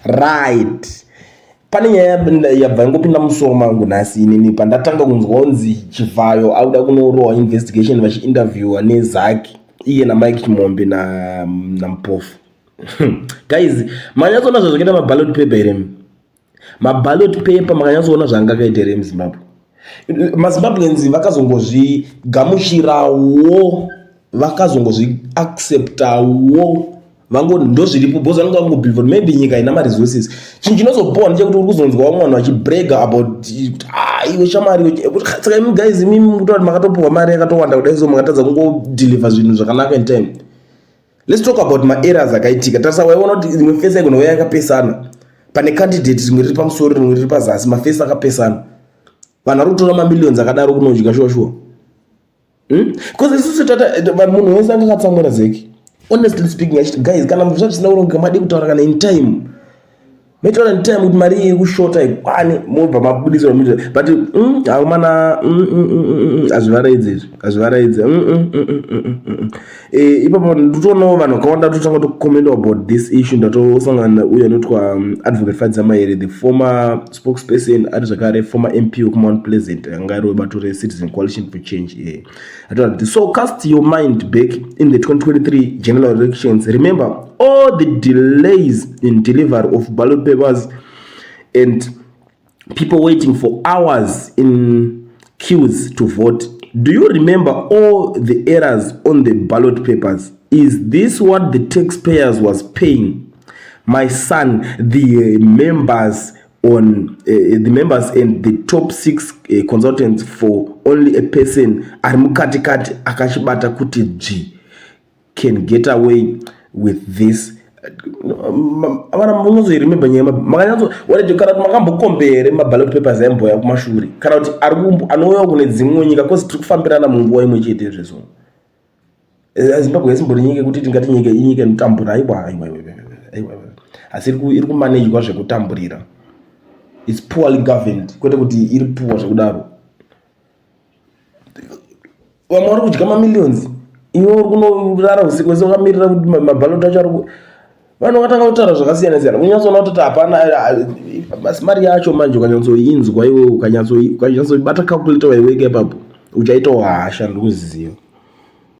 Right, pane nyaya yabva ingopinda musoro mangu nhasi inini pandatanga kunzwa kunzi Chivhayo auda kunorohwa investigation vachiinterviewa neZACC, iye naMike Chimombe naMpofu. Guys, makanyatsoona zvazvakaita maballot paper here? Maballot paper, makanyatsoona zvanga akaita here muZimbabwe? MaZimbabweans vakazongozvigamuchirawo, vakazongozviacceptawo, vango ndo zviripo because vanenge vangobelieve kuti maybe nyika haina maresources. Chinhu chinozopowa ndechekuti uri kuzonzwa vamwe vanhu vachibrega about kuti, "Ah, iwe shamwari." Saka imi guys, imimi mukutaura kuti makatopiwa mari yakatowanda kudai, so makatadza kungodeliver zvinhu zvakanaka in time. Let's talk about maerrors akaitika. Tarisa, waiona kuti rimwe face aigona kuuya yakapesana pane candidate, rimwe riri pamusoro, rimwe riri pazasi, maface akapesana. Vanhu vari kutora mamillions akadaro kunodya shuwa shuwa, Because isusu tata munhu wese anga akatsamwira ZEC. Honestly speaking, achiti, guys, kana zvisina kurongeka, madi kutaura kana in time, maitaura in time kuti mari iri kushota ikwani, mobva mabudisira. But haumana, hazvivaraidzi izvi, hazvivaraidzi. Ipapo ndotoonawo vanhu vakawanda totanga tocommenta about this issue. Ndatosangana uyo anotwa Advocate Fadza Mahere, the former spokesperson, ari zvakare former MP wekuMount Pleasant, anga ari webato reCitizen Coalition for Change. Ataura kuti, "So cast your mind back in the 2023 general elections. Remember all the delays in delivery of ballot papers and people waiting for hours in queues to vote. Do you remember all the errors on the ballot papers? Is this what the taxpayers was paying? My son, the members on the members and the top six consultants for only a person ari mukatikati akachibata kuti dzvi can get away with this." Vana, munozoiremember nyaya makanyatso kana kuti makambocompare maballot papers aimboya kumashure kana kuti anouya kune dzimwe nyika? 'Cause tiri kufambirana munguva imwe chete zveso. Zimbabwe isimbori nyika yekuti tingati nyika inyika inotambura. Aiwa, aiwa, aiwa, asi iri kumanejwa zvekutamburira. It's poorly governed, kwete kuti iri poor zvekudaro. Vamwe vari kudya mamillions, iwe uri kunorara usiku wese wakamirira kuti maballot acho ari. Vanhu vakatanga kutaura zvakasiyana siyana. Unyatsoona kutoti hapana mari yacho. Manje ukanyatsoinzwa iwe, ukanyatsoibata calculator waiweka ipapo, uchaitawo hasha, ndikuziziva.